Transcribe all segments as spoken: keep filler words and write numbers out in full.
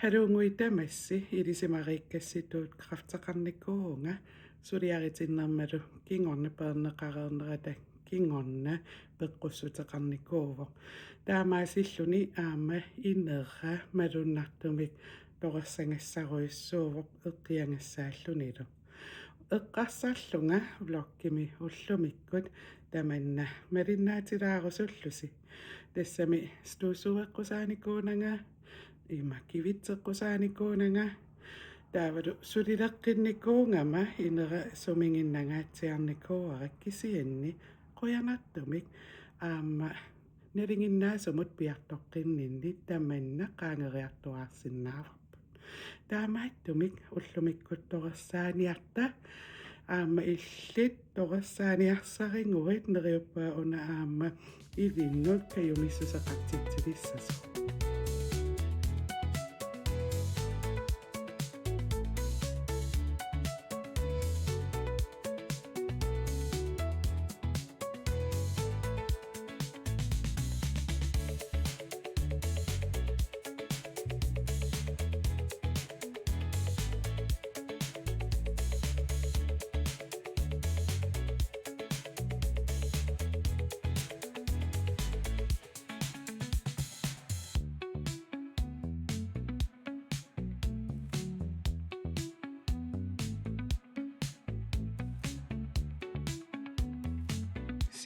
Haluunnguit tamassi, ilisimariikkassitut kræfteqarnikuuvunga, suliaritinnermalu kingorna peerneqareernerata kingorna peqqussuteqarnikuuvoq. Taamaasilluni aamma inera malunnartumik torersagassaarujussuuvoq eqqiagassaallunilu. Eqqarsarlunga vloggimi ullumikkut tamanna malinnaatilaarusullusi. Tassami støvsugeqqusaanikuunanga, ima kivitseqqusaanikuunanga, taavalu sulileqqinnikuugama inera sumiginnangaatsiarnikuuara, kisianni qujanartumik aamma nalinginnaasumut piartoqqinninni tamanna qaangeriartuaarsinnaavarput. Taamaattumik ullumikkut torersaaniarta, aamma illit torersaaniarsariguit, neriuppunga una aamma ilinnut kajumissuseqartitsilissasoq.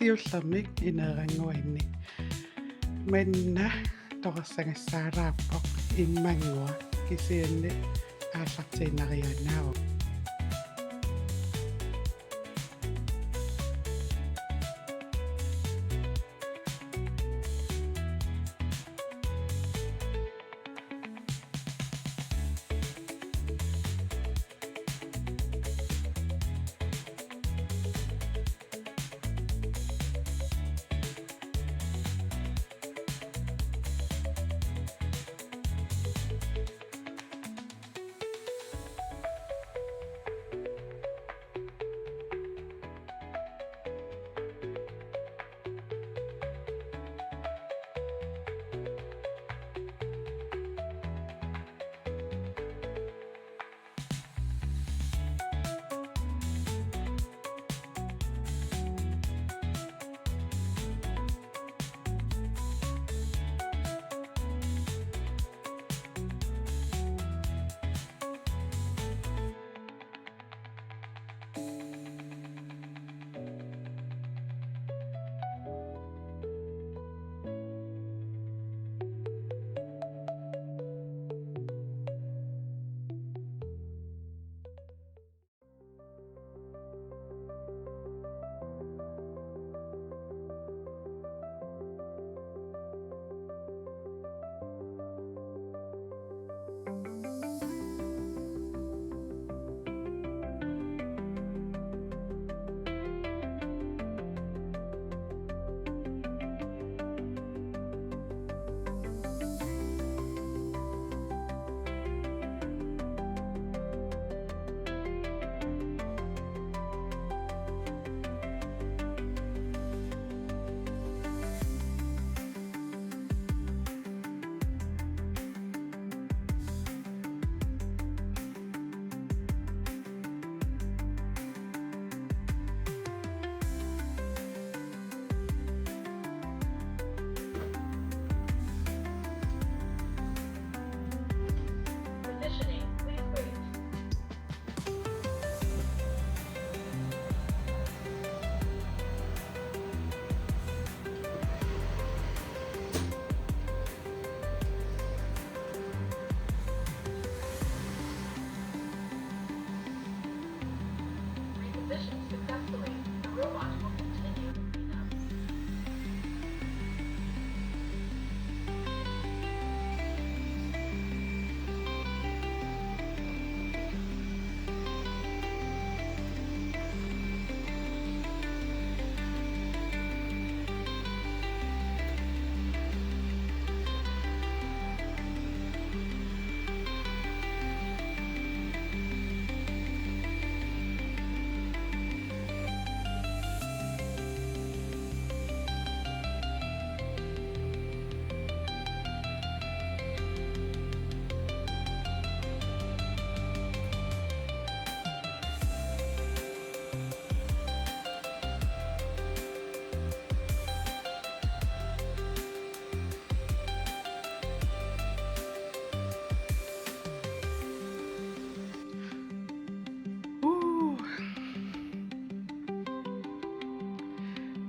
Siullermik ineerannguanni manna torersagassaalaarpoq immannguaq, kisianni aallartiinnariaannaavoq.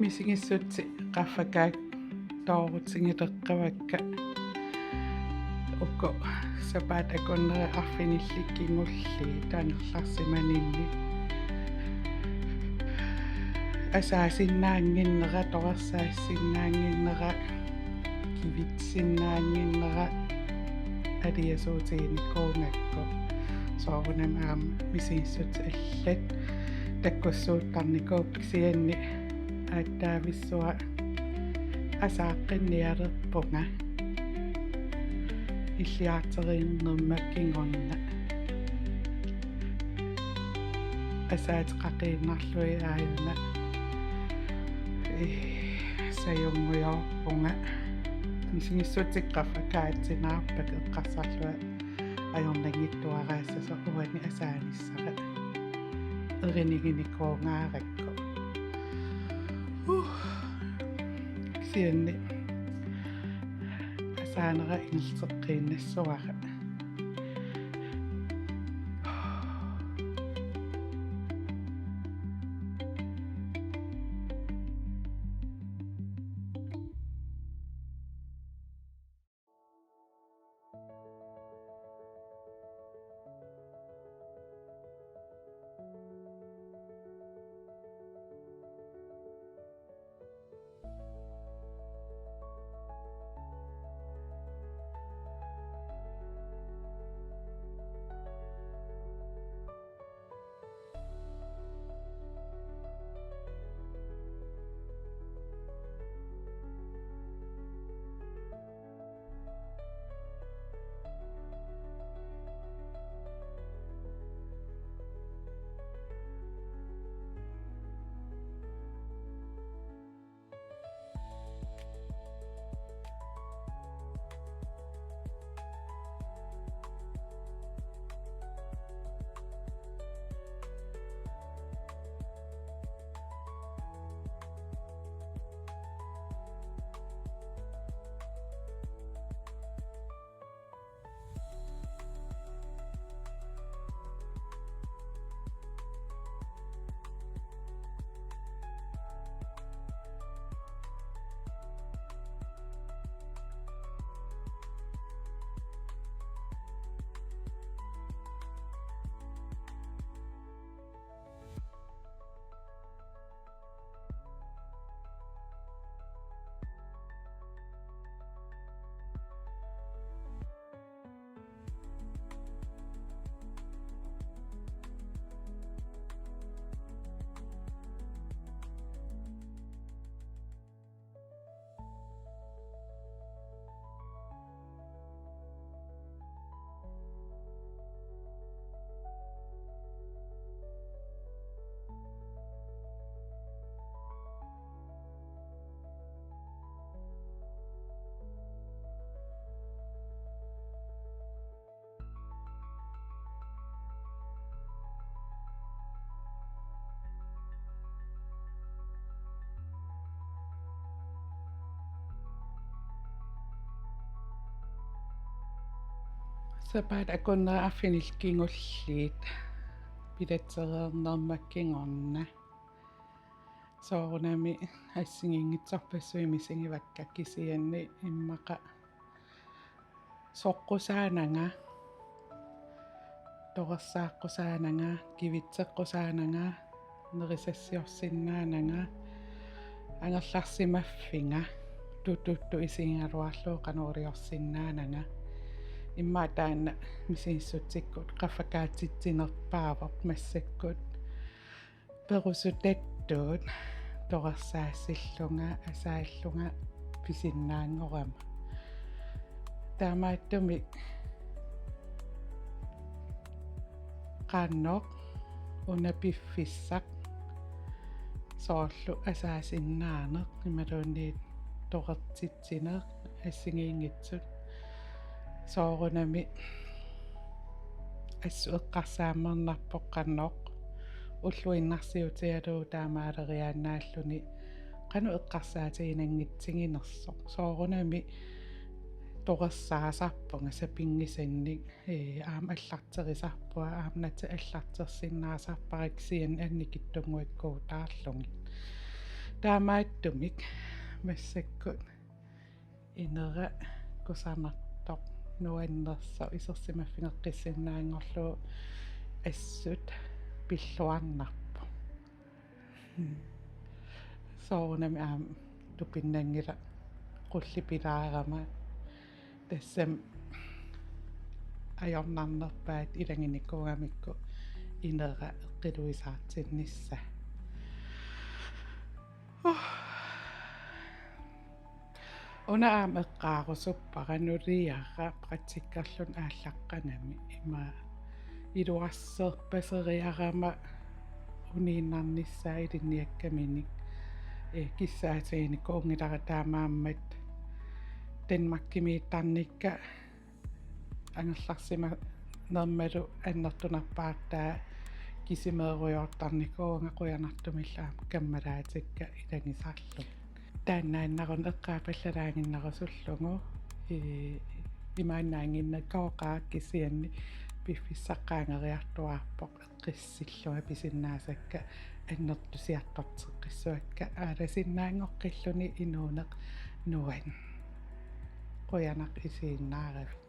Misigissutsit qaffakaattoorutigileqqavakka uku sapaatip akunneri arfinillit kingulliit angerlarsimaninni. Asaasinnaannginnera, torersaasinnaannginnera, kivitsinnaannginnera aliasuutiginikuugakku. Soorunami aamma misigissutsit allat takkussuuttarnikuupput, kisianni aatsaavissuaq asaaqqinnialerpunga illiarteriinnerma kingorna. Asaateqaqiinnarlugit aajuna, ee, sajunngujoorpunga. Misigissutsit qaffakaatsinnaarpakka eqqarsarlunga ajornanngitsuaraassasoq, uani asaanissara eriniginikuugaarakku. Huh. Kisianni asaanera ingerlateqqiinnassavara. Sapaatip akunneri arfinillit kingulliit pilatsereernerma kingorna. Soorunami assigiinngitsorpassuit misigivakka, kisianni immaqa soqqusaananga, torersaqqusaananga, kivitseqqusaananga, nerisassiorsinnaananga, angerlarsimaffiga, tututtut isigigaluarlugu qanoq iliorsinnaananga. Immaqa taanna misigissutsikkut qaffakaatsitsinerpaavoq massakkut. Perusutattut torersaasillunga asaallunga pisinnaanngorama. Taamaattumik qanoq una piffissaq soorlu asaasinnaaneq imaluunniit torertitsineq assigiinngitsut. Soorunami assut eqqarsaammernarpoq qanoq ulluinnarsiutigalugu taamaaleriaannaalluni qanoq eqqarsaatiginanngitsiginersoq. Soorunami torersaasarpunga sapinngisannik, ee, aamma allarterisarpunga, aamma natik allartersinnaasarpara kisianni annikitsunnguakkuutaarlugit. Taamaattumik massakkut inera kusanartoq nuannersoq isersimaffigeqqissinnaanngorlugu assut pilluarnarpoq. Soorunami aamma tupinnanngilaq qullipilaarama tassami ajornarnerpaat ilaginikuugamikku inera eqqiluisaartinnissaa. Una aamma eqqaarusuppara nuliara praktikkerlunga aallaqqagami ima iluarserpaseriarama uniinnarnissaa ilinniakkaminik. Ee, kissaatiginikuunngilara taamaammat Danmarkimiittarnikka angerlarsimanermalu annertunerpaartaa kisimeerujoortarnikuuvunga, qujanartumillu aamma kammalaatikka ilagisarlugit. Taannaannaruna eqqaapallalaaginnarusullugu, ii, imaannaannginnakooqaaq kisianni piffissaqqaangeriartuaarpoq eqqissillunga pisinnaasakka annertusiartorteqqissuakka aalasinnaanngoqqilluni inuuneq nuann. Qujanaq isiginnaaravit.